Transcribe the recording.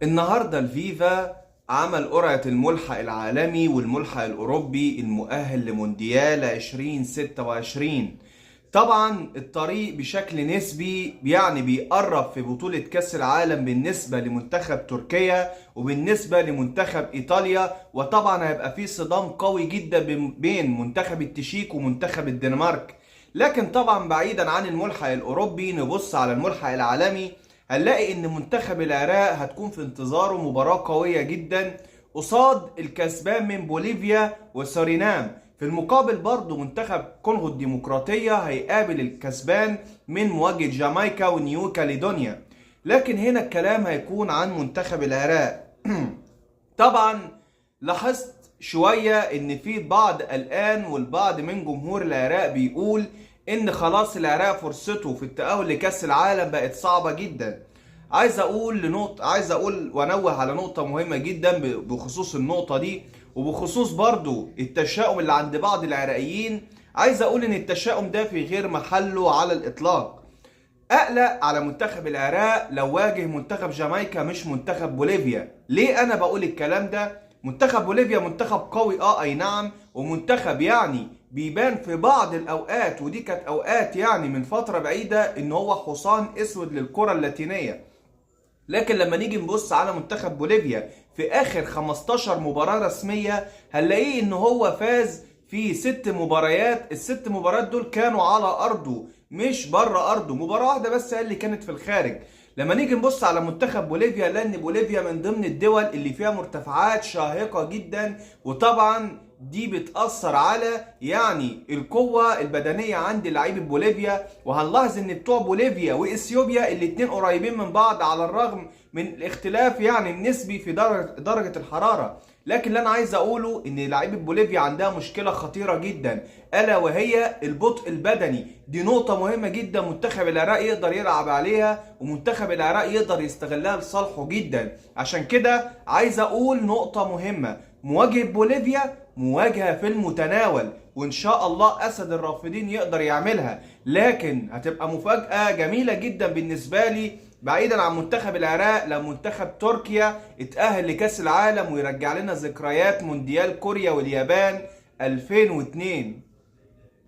النهارده الفيفا عمل قرعة الملحق العالمي والملحق الأوروبي المؤهل لمونديال 2026. طبعا الطريق بشكل نسبي يعني بيقرب في بطولة كأس العالم بالنسبة لمنتخب تركيا وبالنسبة لمنتخب إيطاليا، وطبعا هيبقى في صدام قوي جدا بين منتخب التشيك ومنتخب الدنمارك. لكن طبعا بعيدا عن الملحق الأوروبي نبص على الملحق العالمي، هنلاقي ان منتخب العراق هتكون في انتظاره مباراة قوية جدا قصاد الكسبان من بوليفيا وسورينام. في المقابل برضو منتخب كونغو الديمقراطية هيقابل الكسبان من مواجهة جامايكا ونيو كاليدونيا. لكن هنا الكلام هيكون عن منتخب العراق. طبعا لاحظت شوية ان في بعض قلقان والبعض من جمهور العراق بيقول ان خلاص العراق فرصته في التأهل لكأس العالم بقت صعبة جدا. عايز اقول وانوه على نقطة مهمة جدا بخصوص النقطة دي، وبخصوص برضو التشاؤم اللي عند بعض العراقيين. عايز اقول ان التشاؤم ده في غير محله على الاطلاق. اقلق على منتخب العراق لو واجه منتخب جامايكا مش منتخب بوليفيا. ليه انا بقول الكلام ده؟ منتخب بوليفيا منتخب قوي، اي نعم، ومنتخب يعني بيبان في بعض الاوقات، ودي كانت اوقات يعني من فترة بعيدة، ان هو حصان اسود للكرة اللاتينية. لكن لما نيجي نبص على منتخب بوليفيا في اخر 15 مباراة رسمية هنلاقيه ان هو فاز في 6 مباريات. ال6 مباريات دول كانوا على ارضه مش بره ارضه، مباراة واحدة بس اللي كانت في الخارج. لما نيجي نبص على منتخب بوليفيا، لان بوليفيا من ضمن الدول اللي فيها مرتفعات شاهقة جدا، وطبعا دي بتأثر على يعني القوة البدنية عند لعيبة بوليفيا. وهنلاحظ ان بتوع بوليفيا واثيوبيا الاتنين قريبين من بعض على الرغم من الاختلاف يعني النسبي في درجة الحرارة. لكن اللي انا عايز اقوله ان لعيبة بوليفيا عندها مشكلة خطيرة جدا، الا وهي البطء البدني. دي نقطة مهمة جدا منتخب العراق يقدر يلعب عليها، ومنتخب العراق يقدر يستغلها لصالحه جدا. عشان كده عايز اقول نقطة مهمة، مواجهة بوليفيا مواجهة في المتناول، وإن شاء الله أسد الرافدين يقدر يعملها. لكن هتبقى مفاجأة جميلة جدا بالنسبة لي بعيدا عن منتخب العراق لو منتخب تركيا اتأهل لكأس العالم ويرجع لنا ذكريات مونديال كوريا واليابان 2002.